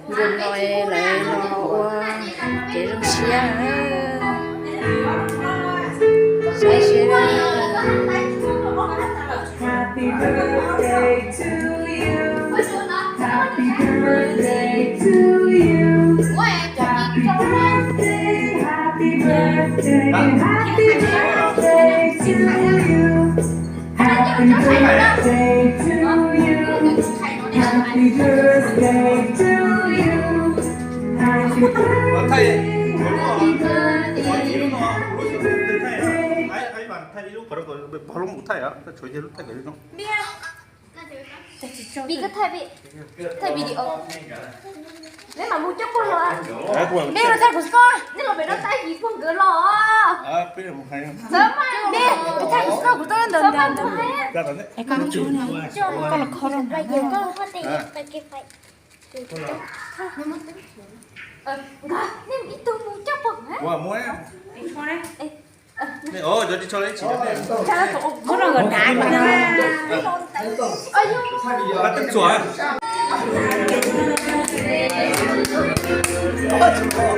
Zaum no lawv los ua kev zoo siab, saib seb. Happy birthday to you. Happy birthday to you. Happy birthday, happy birthday, happy birthday to you. Happy birthday to you. Happy birthday to you. Happy birthday, happy birthday. Bi, koj thaij, thaij video. Neb mam mus coj pog los. Neb los thaij kuv xwb, neb los pem no thaij ib pog nkawd los. Neb, kuv thaij kuv xwb, kuv thaij ntawd ntawd. Koj los kho rau. Nkawd, neb ib tug mus coj pog. Muab rau nkawd dav. Coob kawg.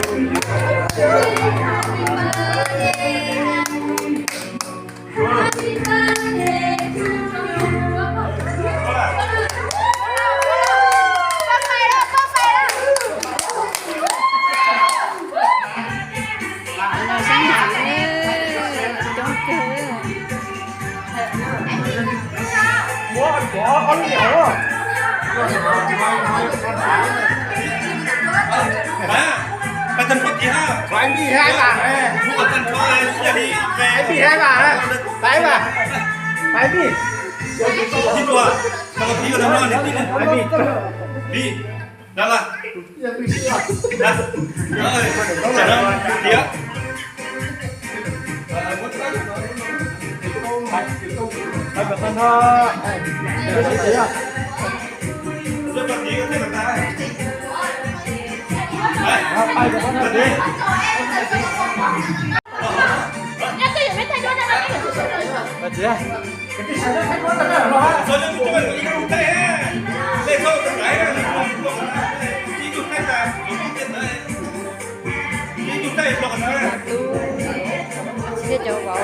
Thiab cov vauv.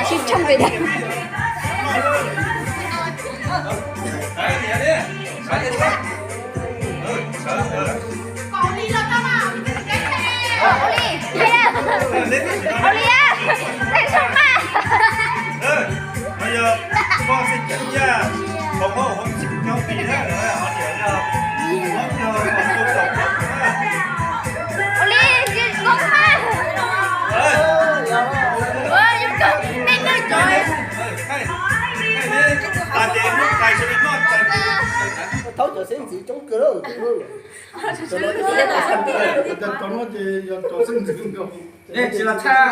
Sib tshooj về đây. Ua li, ua li, ua li, ua li, ua li, ua li. Ua li, Nkauj Hmab. Ua, yuav kom nej noj cov. Thaub cov xeeb ntxwv coob kawg lawm. Tsis los thaij.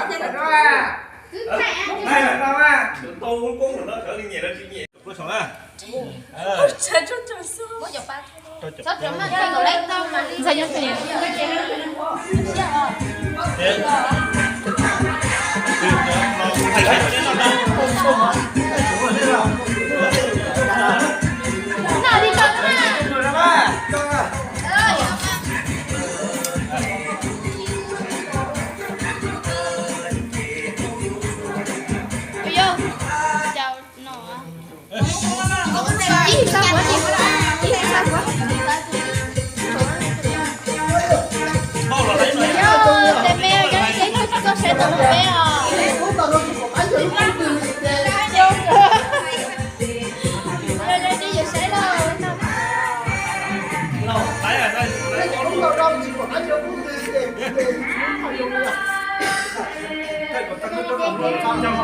Ê, kwv tij na.